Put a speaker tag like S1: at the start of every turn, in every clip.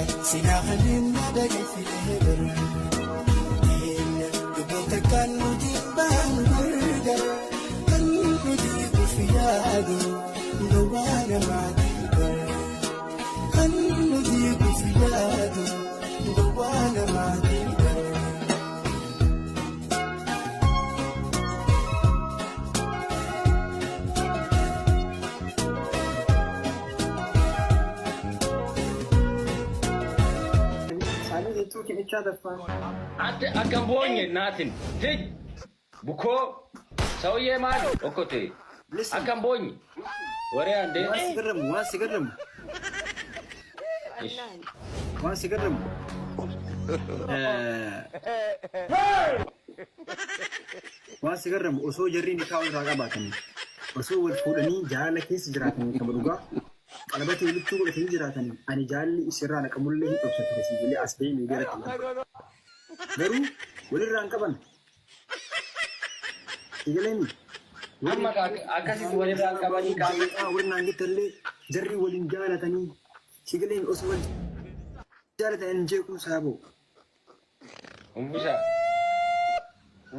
S1: Silaa kanneen na dhaggeeffate bara. Dubboota kan nuti baanu gargar kan nuti kufi yaadu gowwaa namaati bara. Kan nuti kufi yaadu gowwaa namaati bara.
S2: Saanii jechuu kibichaa taffaa.
S3: Ate akkam boonye naatin tij bukoo ሰውዬ maal okkote
S2: Listen.
S3: akkam boonye waree andee
S2: Waan si garramu, waan si garramu, waan si garramu. Waan si garramu osoo jarri nikaa irraa qabaatanii, osoo wal fuudhanii jaalala keessa jiraatanii kama dhugaa qalabata walitti godhatanii jiraatanii ani jaalalli isirraa naqamullee hin dhoksa ture si galee as bahee miidiyaa irratti hin dubbatu. Garuu walirraa hin qaban. Si galee mi?
S3: Amma akkasitti walirraa qabanii qaamni
S2: Walirraa hin gettallee jarri waliin jaalatanii si galee osoo wal jaalatan hin jeequmsa haa ba'u.
S3: Umbusa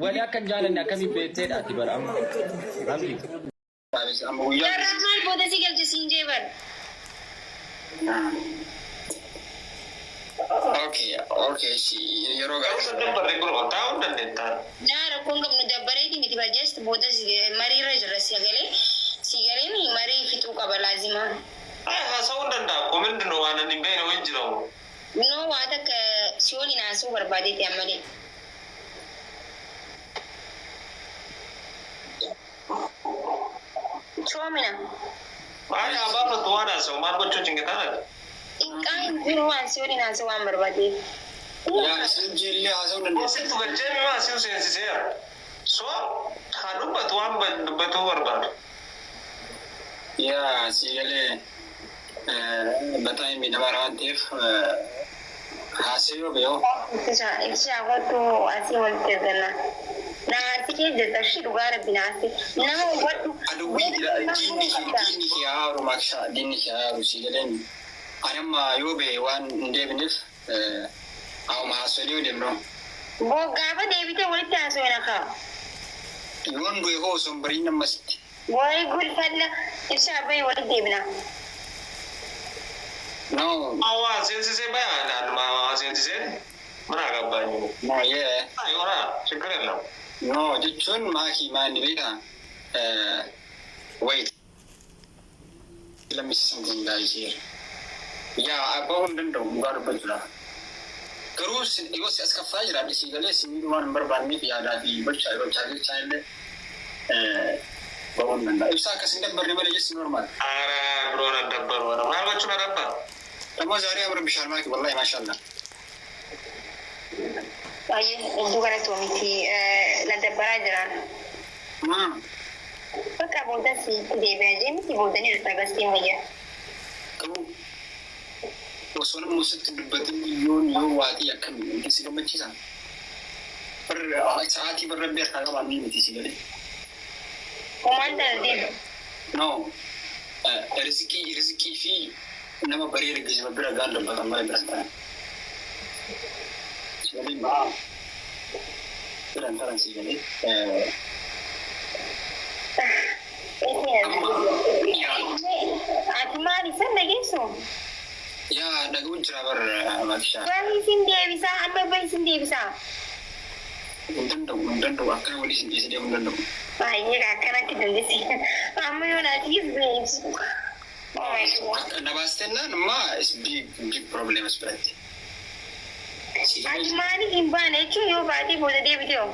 S3: wali akka hin jaalanne akkamiin beekteedha ati bara amma Abdi.
S4: Amma guyyaa
S5: Jarraan maal booda si galche siin jee bar.
S4: Okay, si yeroo
S6: Ta'uu
S4: gaarii.
S6: daddabarre bro, taa'uu hin dandeettaa.
S5: Naa rakkoon qabnu dabbareeti miti bar, just booda mariirra jirra, si galee si galeen marii fixuu qaba laazima.
S6: Ay, haasa'uu hin danda'a. Koo ምንድን ነው waan ani hin beekne wayin jira moo?
S5: No, waa takka si waliin haasa'uu barbaadeeti ammalee. Choomina.
S6: Maal haa baafatu waan haasa'u maal gochuu cinqitaan ati?
S5: Xiqqaa hin jiru, waan si waliin haasa'uu waan barbaadeef.
S4: Yaa isin jeellee haasa'uu dandeessa.
S6: Sitti galchee mimaa siu seensiseera. So haa dubbatu waan dubbatuu barbaadu.
S4: Yaa si galee በጣም miidhamaa waan ta'eef haasa'uu beeku.
S5: Ibsishaa, ibsishaa, kottu asii walitti erganna. Na aarsi kee jirta shi, dhugaa rabbi na aarsi. Nama hubadhu.
S4: Aduwwii diinni kee haaru makshaa diinni kee haaru si galeen ani amma yoo bahe waan hin deebineef hauma haasa'uu yoo deemnu.
S5: Boo gaafa deebitee walitti haasawina kaa.
S4: Yoon du'e hoo osoo hin bariin ammasitti.
S5: Wayi gulfalla, ibsaa bahi, walitti deebina.
S4: No.
S6: Waa seensisee baya naannuma seensisee mana ገባኝ።
S4: No, yeah.
S6: የሆነ ችግር የለም።
S4: No jechuun maakii maanni beekaa? Wait. Let me see something, guys, here. Yaa abbaa hin danda'u dhugaa dubbachuudhaaf. Garuu yoo si as kaffaa jiraadhe si galee si miidhuu waan hin barbaanneef yaadaa fi gochaa gochaa jechaa illee bahuu hin danda'a. Ibsaa akkas hin dabbarre malee jessi normal.
S6: ኧረ ብሮን አደበሩ maal gochuun adabbar?
S4: ደግሞ ዛሬ አምሮብሻል ማኪ ወላሂ ማሻአላህ።
S5: Baay'ee hedduu galatoomiti, na dabbaraa jiraan. Bakka booda sitti deebi'a jee miti, booda ni dhufta gastiin wayya.
S4: Garuu osoo namni sitti dubbatin yoon yoo waatii akkamii si gammachiisa? Sa'aatii barra beekaa qabaan ni miti si galee.
S5: Homaan tana deemu.
S4: No, rizqii fi nama bareeda geejjiba bira gaan dubbatan malee biran taran. Si galee biran taran si galee.
S5: Ati maal isan dhageessu?
S4: Yaa dhaga'uun jira bar maakishaa.
S5: Bahi isin deebisaa, amma bahi isin deebisaa.
S4: Hin danda'u, hin danda'u, akkana walii isin dhiisee deemuu hin danda'u.
S5: Baay'ee akkanatti dandeessi. Amma yoo naatiif beeksu.
S4: Na baastennaan immoo is big big problem as biratti.
S5: Ati maaliif hin baane jechuun yoo baatee booda deebite hoo?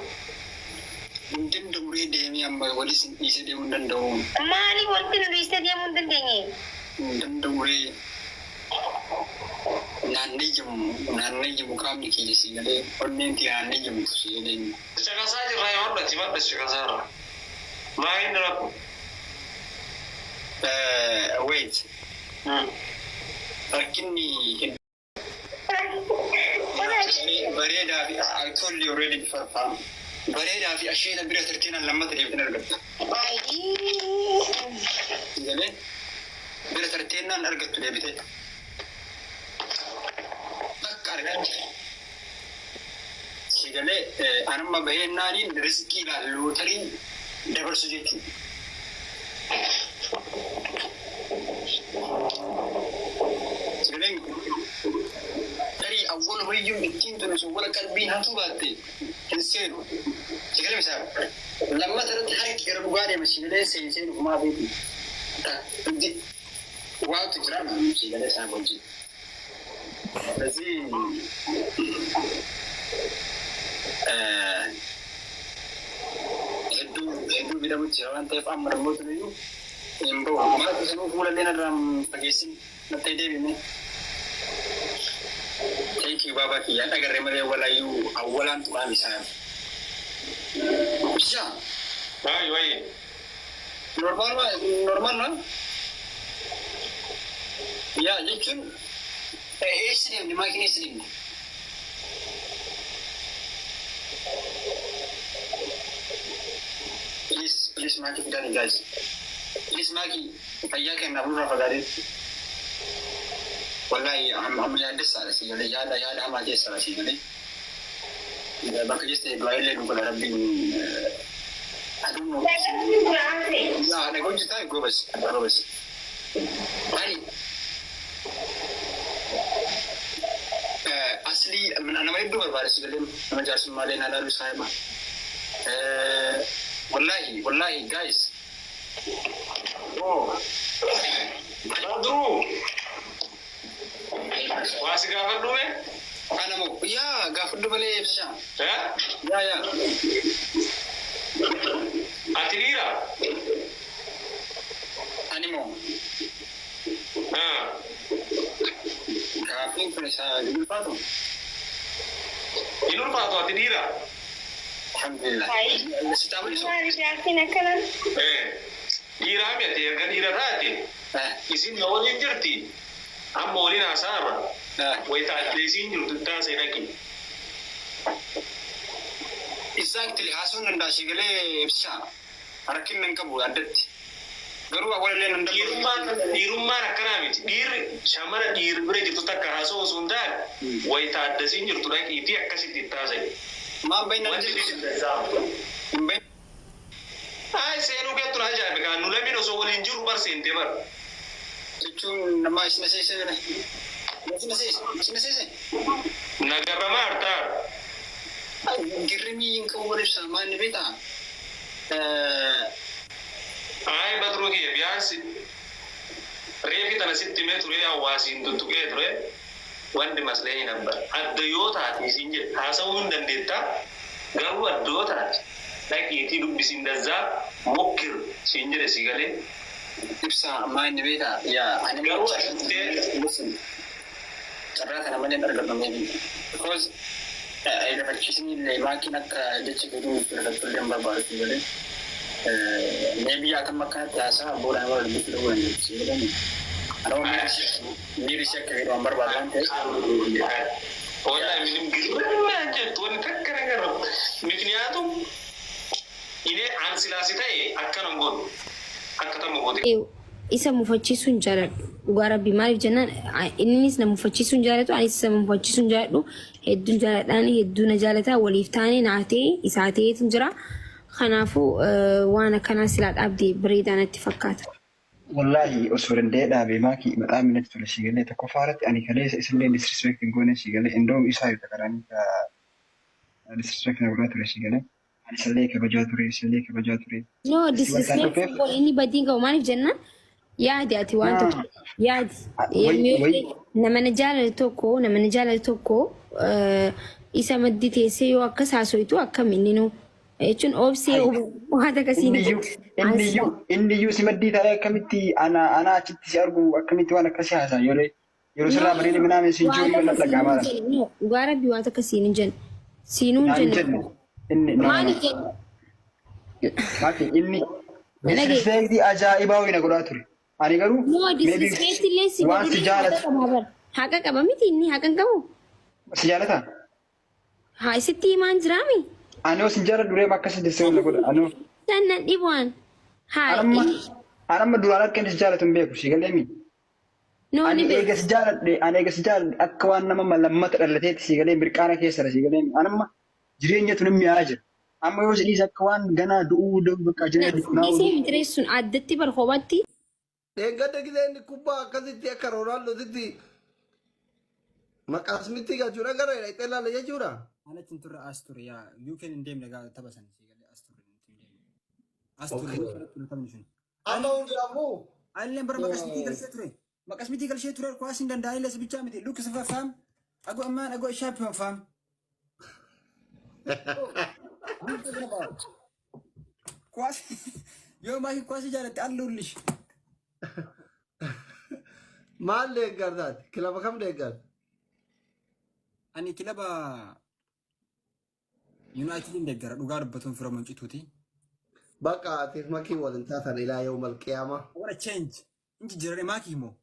S4: Hin danda'u ree, deemee amma walii isin dhiisee deemuu hin danda'u.
S5: Maaliif walitti nu dhiistee deemuu hin dandeenye?
S4: Hin danda'u ree. Naannee jimu, naannee jimu, qaamni kiyya si galee onneen tiyya naannee jimtu si galee.
S6: Caqasaa jirra, yoo madda caqasaa irra. Maaliin rakkoo?
S4: Wait. Rakkinni bareedaa fi I told you already before, fam. Bareedaa fi asheeta bira tartiinaan lammata deebitee argattu. Galee bira tartiinaan argattu deebitee. Anuma bahee naaniin riskii lootarii dabarsu jechuudha. Sagaleen tarii awwal wayyuu ittiin tun osoo wala qalbiin hatuu baatte hin seenu. Sagalee misaa lammata irratti harki gara dhugaa deema sagalee seensee dhufumaa beeku. Waantu jira sagalee isaa wajjin. ስለዚህ hedduu hedduu miidhamutti jira waan ta'eef amma namoota iyyuu hin bahu. Maal sanuu fuula illee narraa fageessin nattee deebine. Thank you baabaa kiyyaan agarree malee walaayyuu awwalaan tuqaan isaa. Bishaan.
S6: Wayi wayi.
S4: Normal normal na? Yaa jechuun eessi deemni maakiin eessi deemni? Please, please maakii fidaani guys. Please maakii fayyaa kennaaf nurraa fagaatee. Wallahi amma yaaddessaadha si galee yaada yaada hamaa keessadha si galee. Bakka jeste du'aa illee nu godha rabbiin I don't know. Yaa dhagaa hojjetaa goobas goobas. Maali? Asli nama hedduu barbaada si galee nama jaarsummaalee na laalu saahiba. Wallahi wallahi guys.
S6: Oh. Badruu. Waa si gaafadhu mee?
S4: Ana moo yaa gaafadhu malee ibsishaa.
S6: Eh?
S4: Yaa yaa.
S6: Ati dhiira?
S4: Ani moo
S6: Ah.
S4: gaaffiin kun isaa ulfaatu.
S6: Hin ulfaatu ati dhiira?
S4: Alhamdulillah. Si taa'u
S5: Maali gaaffiin akkana?
S6: Eh. Dhiiraa mi ati erga dhiira taate isin na waliin jirti. Amma waliin haasa'arra. Wayita adda isiin jirtu taasee dhaqi.
S4: Exactly haasawuu danda'a si galee ibsaa. Rakkinni hin qabu addatti. Garuu awwalallee nan
S6: Dhiirummaan dhiirummaan akkanaa miti. Dhiirri shamara dhiirri bira jirtu takka haasa'u osoo hin taane wayita adda isiin jirtu dhaqiitii akkasitti taasee.
S4: Maal baay'inaan
S6: Wanti
S4: jirtu?
S6: bisin
S4: Hin bahin.
S6: Ay seenuu keettu na ajaa'ibe kaan nu lameen osoo waliin jiru bar seentee bar.
S4: Jechuun nama isin seese. Isin seese. Isin seese.
S6: Nagarramaa hartaa.
S4: Girrimii hin qabu wal ibsaa maal ni beektaa?
S6: Ay Badruu kiyya biyaansi reefi tana sitti himee ture hawaasiin tuttuqee ture wanti maslee ነበር. Adda yoo taate isin jedhe haasa'uu hin dandeettaa garuu adda yoo taate dhaqiitii dubbisiin dazzaa mokkir siin jedhe si galee.
S4: Ibsaa maal ni beektaa? Yaa ani
S6: Garuu asitti
S4: listen. Carraa kana malee hin argadhu maybe. Because gafachiisni illee maakiin akka jecha keetiin itti argattu illee hin barbaadu si galee. Maybe akkam akkanatti haasaa booda nama dubbisuu dhaguu dandeessu si galee. Anoo miirri ishee akka jedhu waan barbaadu waan ta'eef.
S6: Wallahi ምንም ግርም jettu wanni takka na garrabu. ምክንያቱም እኔ an silaasi ta'e akkana hin godhu. Akka tamma goote.
S5: Isa mufachiisuu hin jaaladhu. Dhugaa rabbi maaliif jennaan innis na mufachiisuu hin jaalatu anis isa mufachiisuu hin jaaladhu. Hedduun jaaladhaan hedduu na jaalata waliif taane naa ta'e isaa ta'eetu jira. Kanaafuu waan akkanaa silaa dhaabdee bareedaa natti fakkaata.
S2: Wallaahi osoo danda'ee dhaabee maakii maqaa minatti tole si galee tokkoffaa irratti ani kaleessa isallee disrespect hin goone si galee indoom isaa yoo takaraanii disrespect na godhaa ture si galee ani isallee kabajaa ture isallee kabajaa ture.
S5: No
S2: Si wantaan
S5: disrespect
S2: dhufeef
S5: inni badii qabu maaliif jennaan yaadi ati waan tokko yaadi.
S2: Wayi
S5: Nama na jaalatu tokko nama na jaalatu tokko isa maddii teessee yoo akkas haasoitu akkam inni nu jechuun obsee waan akkasii
S2: Inni iyyuu inni iyyuu inni iyyuu si maddii taa'ee akkamitti ana ana achitti si argu akkamitti waan akkasii haasaa yeroo yeroo sirraa bareede minaamin siin jiru yoo dhaga'amaa dha.
S5: Dhugaa rabbi waan akka siin hin jenne. Siinuu hin
S2: Naan hin
S5: jenne.
S2: jenne inni no no no.
S5: Maaliif jenne?
S2: Maaki inni
S5: Dhagaye.
S2: disrespect ajaa'ibaa wayii na godhaa ture. Ani garuu
S5: No
S2: maybe
S5: disrespect illee si
S2: waan si
S5: godhuu haqa
S2: jaalatu
S5: qaba bara. Haqa qaba miti inni haqa hin qabu.
S2: si jaalataa?
S5: Haa isitti himaan jiraami?
S2: Ani yoo sin jaaladhu reema akkasii disrespect na godha. Ani
S5: San nan dhibu'an. Haa
S2: anamma
S5: inni
S2: anamma duraan akka inni si jaalatu hin beeku si galee mi?
S5: no
S2: Ani
S5: ni beeku.
S2: eega si jaaladhe ani eega si jaaladhe akka waan nama lammata dhalateetti si galee mirqaana keessadha si galee mi? Anamma Jireenyatu namni mi'aa jira. Amma yoo si dhiise akka waan ganaa du'uu bakka jireenya du'uu
S5: Dhiisee miti sun addatti bar kophaatti.
S7: Dheengadda gisee inni kubbaa akkasitti akka Roonaaldootitti maqaasmitti galchuudha gara hidhatee ilaala jechuudha.
S2: Ana achi hin turre, as ture. Yaa UK hin deemne gaa tapha sana si galee, as ture, nuti hin deemne. As ture. UK taphni sun.
S7: Amma hundaafuu
S2: Anillee bara maqasmitii galchee ture. Maqasmitii galchee ture, kuwaas hin danda'an illee bichaa miti. Lukki sifa faam. Ago ammaan ago ishaap faam. Kuwaas yoo maaki kuwaas jaalatte alluullish.
S7: Maal deeggartaati? Kilaba kam deeggarta?
S2: Ani kilaba Yuunaayitidin deeggara, dhugaa dubbatuun fira muncituuti.
S7: Bakka atiif makii waliin taatan ilaa yawmal qiyaamaa.
S2: What a change. Inji jirare maaki himoo.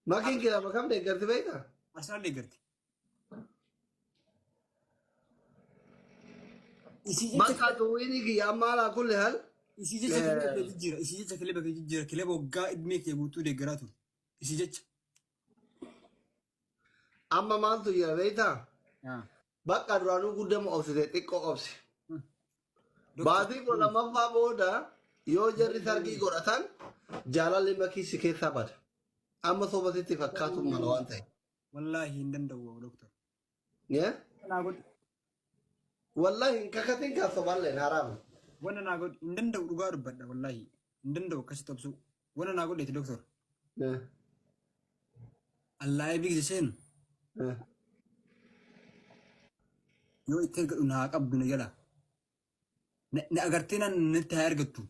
S7: Makiin kilaba kam deeggarti beektaa?
S2: Arsenaal deeggarti. Isii jecha
S7: Bakka duwwiini kiyya amma alaa kulli hal.
S2: Isii jecha kilaba kee jijjiira. Isii jecha kilaba kee jijjiira. Kilaba waggaa idmee kee guutuu deeggaraa ture. Isii jecha.
S7: Amma maaltu jira beektaa? Bakka duraanuu guddama obsite, xiqqoo obsi. Baatii 12ffaa booda yoo jarri sargii godhatan jaalalli makii si keessaa bada. Amma soba sitti fakkaatu mala waan ta'e.
S2: Wallaahi hin danda'u, doktor.
S7: Yeah?
S2: Naa godhi.
S7: Wallahi hin kakatin kan soballeen haraam.
S2: Wanna naa godhi, hin danda'u, dhugaa dubbadha, wallaahi. Hin danda'u akkasitti obsuu. Wanna naa godheeti, doktor. Allaahee bigse seenu yoo itti ergadhu naa qabdu na jala. Na agartee naan natti haa ergattu.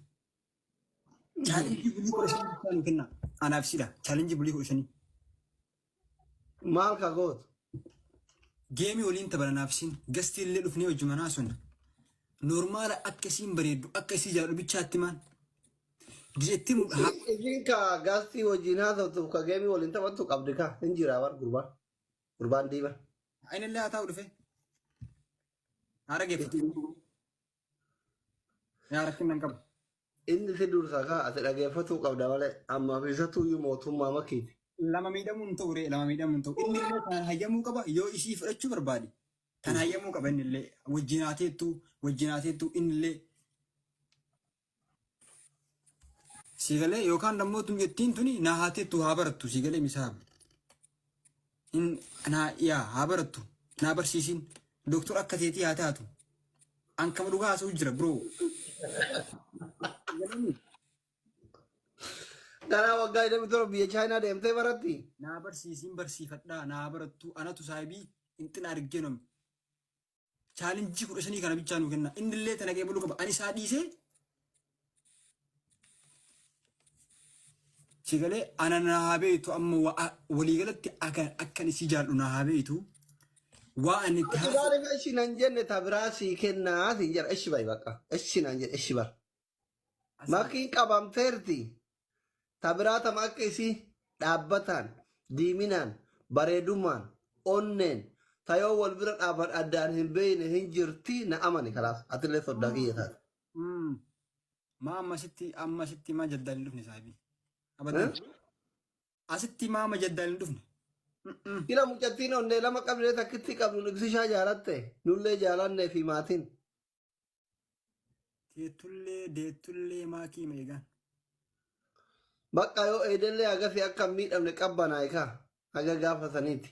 S2: Challenge bulii 15 nu kenna. Anaaf sidha. Challenge bulii 15.
S7: Maal ka gootu?
S2: Game waliin taphana naaf siin. Guest illee dhufnee hojii manaa sun. Normal akka isiin bareeddu, akka isii jaalladhu bichaatti maal? Gizeetti
S7: Isiin ka guest wajjin haasoftuuf ka game waliin taphattu qabdi ka hin jira bar gurbaan. Gurbaan diima.
S2: Inni illee haa taa'u dhufe. Haa dhageeffatu. Yaa rakkina hin qabu.
S7: Inni si dursa ka ati dhageeffatuu qabda malee ammaaf isatu iyyuu mootummaa makiiti.
S2: Lama miidhamuu hin ta'u ree, lama miidhamuu hin ta'u. Inni illee kan hayyamuu qaba yoo isii fudhachuu barbaade. Kan hayyamuu qaba inni illee. Wajjin haa teettu, wajjin haa teettu inni illee. Siigalee yookaan dammoo tun jettiin tuni naa haa teettu, haa barattu siigalee misaaba. Naa yaa haa barattu, naa barsiisin, doktor akka teetii haa taatu. An kama dhugaa haasa'u jira, bro.
S7: Ganaa waggaa 27 biyya Chaayinaa deemtee baratti.
S2: Naa barsiisin, barsiifadhaa, naa barattu, anatu saahibii inxina argeenom. Challenge 15 kana bichaa nuu kenna. Inni illee tana qeebaluu qaba. Ani isaa dhiisee sigalee ana na haa beektu, amma waliigalatti akka akkan isii jaalladhu na haa beektu. Waa ani itti
S7: Ati maaliif eshi nan jenne? Ta biraa sii kennaa siin jedha, eshi bayi bakka eshi nan jedhe eshi bar. Makiin qabamteerti. Ta biraa tama akka isii dhaabbataan, diiminaan, bareedumaan, onneen, ta yoo wal bira dhaaban addaan hin beeyne hin jirti, na amani kalaas, atillee soddaa kiyya taate.
S2: Maa amma sitti maa jaddaan hin dhufne, saahibii? Abadan. Asitti maa amma jaddaan hin dhufne?
S7: Kila mucattiin onnee lama qabdee takkitti qabdu ibsishaa jaalatte, nullee jaalannee fi maatiin.
S2: Teettullee deettullee maakii meeqaan?
S7: Bakka yoo eedellee agasii akka hin miidhamne qabbanaa'e kaa haga gaafa saniiti.